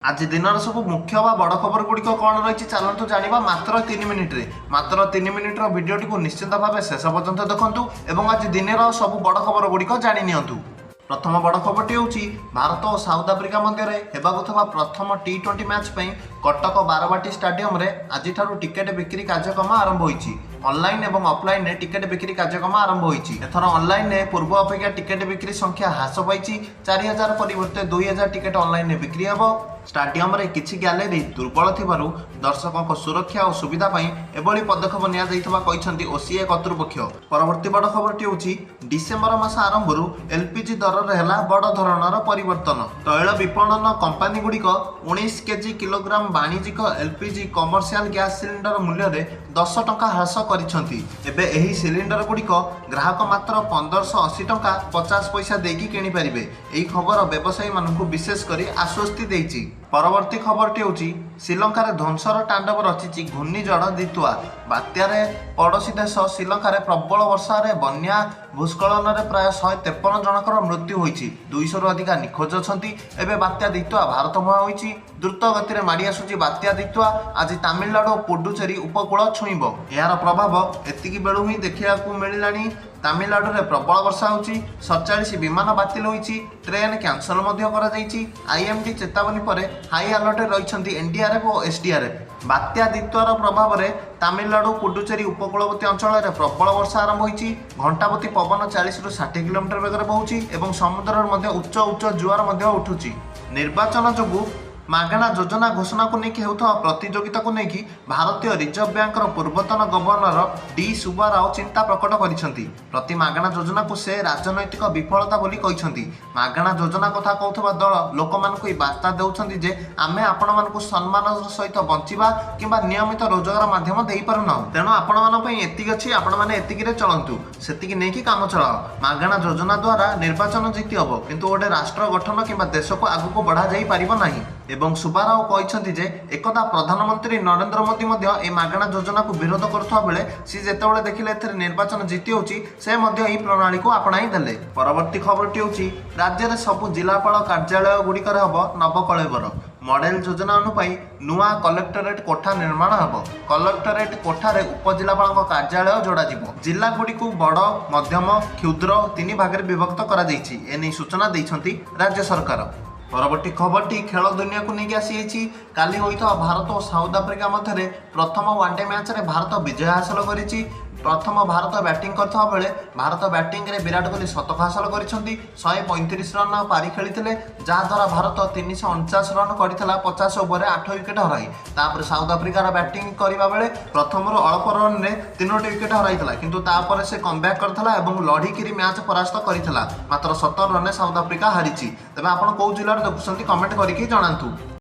ଆଜି ଦିନର ସବୁ ମୁଖ୍ୟ ବା ବଡ଼ ଖବର ଗୁଡ଼ିକ କ'ଣ ରହିଛି, ଚାଲନ୍ତୁ ଜାଣିବା ମାତ୍ର 3 ମିନିଟ୍ରେ। ମାତ୍ର 3 ମିନିଟ୍ର ଭିଡ଼ିଓଟିକୁ ନିଶ୍ଚିତ ଭାବେ ଶେଷ ପର୍ଯ୍ୟନ୍ତ ଦେଖନ୍ତୁ ଏବଂ ଆଜି ଦିନର ସବୁ ବଡ଼ ଖବର ଗୁଡ଼ିକ ଜାଣି ନିଅନ୍ତୁ। ପ୍ରଥମ ବଡ଼ ଖବରଟି ହେଉଛି, ଭାରତ ଓ ସାଉଥ ଆଫ୍ରିକା ମଧ୍ୟରେ ହେବାକୁ ଥିବା ପ୍ରଥମ ଟି-20 ମ୍ୟାଚ୍ ପାଇଁ କଟକ ବାରବାଟୀ ଷ୍ଟାଡିୟମରେ ଆଜିଠାରୁ ଟିକେଟ୍ ବିକ୍ରି କାର୍ଯ୍ୟକ୍ରମ ଆରମ୍ଭ ହୋଇଛି। ଅନଲାଇନ୍ ଏବଂ ଅଫଲାଇନ୍ରେ ଟିକେଟ୍ ବିକ୍ରି କାର୍ଯ୍ୟକ୍ରମ ଆରମ୍ଭ ହୋଇଛି। ଏଥର ଅନଲାଇନ୍ରେ ପୂର୍ବ ଅପେକ୍ଷା ଟିକେଟ୍ ବିକ୍ରି ସଂଖ୍ୟା ହ୍ରାସ ପାଇଛି। 4000 ପରିବର୍ତ୍ତେ 2000 ଟିକେଟ୍ ଅନଲାଇନ୍ରେ ବିକ୍ରି ହେବ। ଷ୍ଟାଡିୟମରେ କିଛି ଗ୍ୟାଲେରୀ ଦୁର୍ବଳ ଥିବାରୁ ଦର୍ଶକଙ୍କ ସୁରକ୍ଷା ଓ ସୁବିଧା ପାଇଁ ଏଭଳି ପଦକ୍ଷେପ ନିଆଯାଇଥିବା କହିଛନ୍ତି ଓସିଏ କର୍ତ୍ତୃପକ୍ଷ। ପରବର୍ତ୍ତୀ ବଡ଼ ଖବରଟି ହେଉଛି, ଡିସେମ୍ବର ମାସ ଆରମ୍ଭରୁ ଏଲପିଜି ଦରରେ ହେଲା ବଡ଼ ଧରଣର ପରିବର୍ତ୍ତନ। ତୈଳ ବିପଣନ କମ୍ପାନୀଗୁଡ଼ିକ 19 କେଜି କିଲୋଗ୍ରାମ ବାଣିଜ୍ୟିକ ଏଲପିଜି କମର୍ସିଆଲ ଗ୍ୟାସ୍ ସିଲିଣ୍ଡର ମୂଲ୍ୟରେ 10 ଟଙ୍କା ହ୍ରାସ କରିଛନ୍ତି। ଏବେ ଏହି ସିଲିଣ୍ଡର ଗୁଡ଼ିକ ଗ୍ରାହକ ମାତ୍ର 1580 ଟଙ୍କା 50 ପଇସା ଦେଇକି କିଣିପାରିବେ। ଏହି ଖବର ବ୍ୟବସାୟୀମାନଙ୍କୁ ବିଶେଷ କରି ଆଶ୍ୱସ୍ତି ଦେଇଛି। ପରବର୍ତ୍ତୀ ଖବରଟି ହେଉଛି, ଶ୍ରୀଲଙ୍କାରେ ଧ୍ୱଂସର ତାଣ୍ଡବ ରଚିଛି ଘୂର୍ଣ୍ଣିଝଡ଼ ଦିତ୍ୱା। ବାତ୍ୟାରେ ପଡ଼ୋଶୀ ଦେଶ ଶ୍ରୀଲଙ୍କାରେ ପ୍ରବଳ ବର୍ଷାରେ ବନ୍ୟା ଭୂସ୍ଖଳନରେ ପ୍ରାୟ 153 ଜଣଙ୍କର ମୃତ୍ୟୁ ହୋଇଛି, 200ରୁ ଅଧିକା ନିଖୋଜ ଅଛନ୍ତି। ଏବେ ବାତ୍ୟା ଦିତ୍ୱା ଭାରତ ମୁହାଁ ହୋଇଛି। ଦ୍ରୁତ ଗତିରେ ମାଡ଼ି ଆସୁଛି ବାତ୍ୟା ଦିତ୍ୱା। ଆଜି ତାମିଲନାଡୁ ଓ ପୁଡୁଚେରୀ ଉପକୂଳ ଛୁଇଁବ। ଏହାର ପ୍ରଭାବ ଏତିକି ବେଳୁ ହିଁ ଦେଖିବାକୁ ମିଳିଲାଣି। ତାମିଲନାଡୁରେ ପ୍ରବଳ ବର୍ଷା ହେଉଛି। 47 ବିମାନ ବାତିଲ ହୋଇଛି, ଟ୍ରେନ୍ କ୍ୟାନସଲ ମଧ୍ୟ କରାଯାଇଛି। ଆଇଏମଡି ଚେତାବନୀ ପରେ ହାଇ ଆଲର୍ଟରେ ରହିଛନ୍ତି ଏନଡିଆରଏଫ୍ ଓ ଏସଡିଆରଏଫ୍। ବାତ୍ୟା ଦିତ୍ୱାର ପ୍ରଭାବରେ ତାମିଲନାଡୁ ପୁଡୁଚେରୀ ଉପକୂଳବର୍ତ୍ତୀ ଅଞ୍ଚଳରେ ପ୍ରବଳ ବର୍ଷା ଆରମ୍ଭ ହୋଇଛି। ଘଣ୍ଟାପ୍ରତି ପବନ 40ରୁ 60 କିଲୋମିଟର ବେଗରେ ବହୁଛି ଏବଂ ସମୁଦ୍ରରେ ମଧ୍ୟ ଉଚ୍ଚ ଉଚ୍ଚ ଜୁଆର ମଧ୍ୟ ଉଠୁଛି। ନିର୍ବାଚନ ଯୋଗୁଁ ମାଗଣା ଯୋଜନା ଘୋଷଣାକୁ ନେଇକି ହେଉଥିବା ପ୍ରତିଯୋଗିତାକୁ ନେଇକି ଭାରତୀୟ ରିଜର୍ଭ ବ୍ୟାଙ୍କର ପୂର୍ବତନ ଗଭର୍ଣ୍ଣର ଡି ସୁବ୍ବାରାଓ ଚିନ୍ତା ପ୍ରକଟ କରିଛନ୍ତି। ପ୍ରତି ମାଗଣା ଯୋଜନାକୁ ସେ ରାଜନୈତିକ ବିଫଳତା ବୋଲି କହିଛନ୍ତି। ମାଗଣା ଯୋଜନା କଥା କହୁଥିବା ଦଳ ଲୋକମାନଙ୍କୁ ଏହି ବାର୍ତ୍ତା ଦେଉଛନ୍ତି ଯେ ଆମେ ଆପଣମାନଙ୍କୁ ସମ୍ମାନର ସହିତ ବଞ୍ଚିବା କିମ୍ବା ନିୟମିତ ରୋଜଗାର ମାଧ୍ୟମ ଦେଇପାରୁନାହୁଁ, ତେଣୁ ଆପଣମାନଙ୍କ ପାଇଁ ଏତିକି ଅଛି, ଆପଣମାନେ ଏତିକିରେ ଚଳନ୍ତୁ, ସେତିକି ନେଇକି କାମ ଚଳାଅ। ମାଗଣା ଯୋଜନା ଦ୍ୱାରା ନିର୍ବାଚନ ଜିତି ହେବ, କିନ୍ତୁ ଗୋଟେ ରାଷ୍ଟ୍ର ଗଠନ କିମ୍ବା ଦେଶକୁ ଆଗକୁ ବଢ଼ାଯାଇ ପାରିବ ନାହିଁ। ଏବଂ ସୁବ୍ବାରାଓ କହିଛନ୍ତି ଯେ ଏକଦା ପ୍ରଧାନମନ୍ତ୍ରୀ ନରେନ୍ଦ୍ର ମୋଦି ମଧ୍ୟ ଏହି ମାଗଣା ଯୋଜନାକୁ ବିରୋଧ କରୁଥିବା ବେଳେ ସେ ଯେତେବେଳେ ଦେଖିଲେ ଏଥିରେ ନିର୍ବାଚନ ଜିତି ହେଉଛି, ସେ ମଧ୍ୟ ଏହି ପ୍ରଣାଳୀକୁ ଆପଣାଇ ଦେଲେ। ପରବର୍ତ୍ତୀ ଖବରଟି ହେଉଛି, ରାଜ୍ୟରେ ସବୁ ଜିଲ୍ଲାପାଳ କାର୍ଯ୍ୟାଳୟ ଗୁଡ଼ିକରେ ହେବ ନବକଳେବର। ମଡେଲ ଯୋଜନା ଅନୁଯାୟୀ ନୂଆ କଲେକ୍ଟରେଟ୍ କୋଠା ନିର୍ମାଣ ହେବ। କଲେକ୍ଟରେଟ୍ କୋଠାରେ ଉପଜିଲ୍ଲାପାଳଙ୍କ କାର୍ଯ୍ୟାଳୟ ଯୋଡ଼ାଯିବ। ଜିଲ୍ଲାଗୁଡ଼ିକୁ ବଡ଼, ମଧ୍ୟମ, କ୍ଷୁଦ୍ର 3 ଭାଗରେ ବିଭକ୍ତ କରାଯାଇଛି। ଏନେଇ ସୂଚନା ଦେଇଛନ୍ତି ରାଜ୍ୟ ସରକାର। ପରବର୍ତ୍ତୀ ଖବରଟି ଖେଳ ଦୁନିଆକୁ ନେଇକି ଆସିଯାଇଛି। କାଲି ହୋଇଥିବା ଭାରତ ଓ ସାଉଥ ଆଫ୍ରିକା ମଧ୍ୟରେ ପ୍ରଥମ ୱାନଡେ ମ୍ୟାଚ୍ରେ ଭାରତ ବିଜୟ ହାସଲ କରିଛି। ପ୍ରଥମ ଭାରତ ବ୍ୟାଟିଂ କରିଥିବା ବେଳେ ଭାରତ ବ୍ୟାଟିଂରେ ବିରାଟ କୋହଲି ଶତକ ହାସଲ କରିଛନ୍ତି। 135 ରନ୍ ପାରି ଖେଳିଥିଲେ, ଯାହାଦ୍ୱାରା ଭାରତ 349 ରନ୍ କରିଥିଲା 50 ଓଭରରେ 8 ୱିକେଟ୍ ହରାଇ। ତାପରେ ସାଉଥ ଆଫ୍ରିକାର ବ୍ୟାଟିଂ କରିବା ବେଳେ ପ୍ରଥମରୁ ଅଳ୍ପ ରନ୍ରେ 3ଟି ୱିକେଟ୍ ହରାଇଥିଲା, କିନ୍ତୁ ତାପରେ ସେ କମ୍ବ୍ୟାକ୍ କରିଥିଲା ଏବଂ ଲଢ଼ିକିରି ମ୍ୟାଚ୍ ପରାସ୍ତ କରିଥିଲା। ମାତ୍ର 17 ରନ୍ରେ ସାଉଥ ଆଫ୍ରିକା ହାରିଛି। ତେବେ ଆପଣ କେଉଁ ଜିଲ୍ଲାରୁ ଦେଖୁଛନ୍ତି, କମେଣ୍ଟ କରିକି ଜଣାନ୍ତୁ।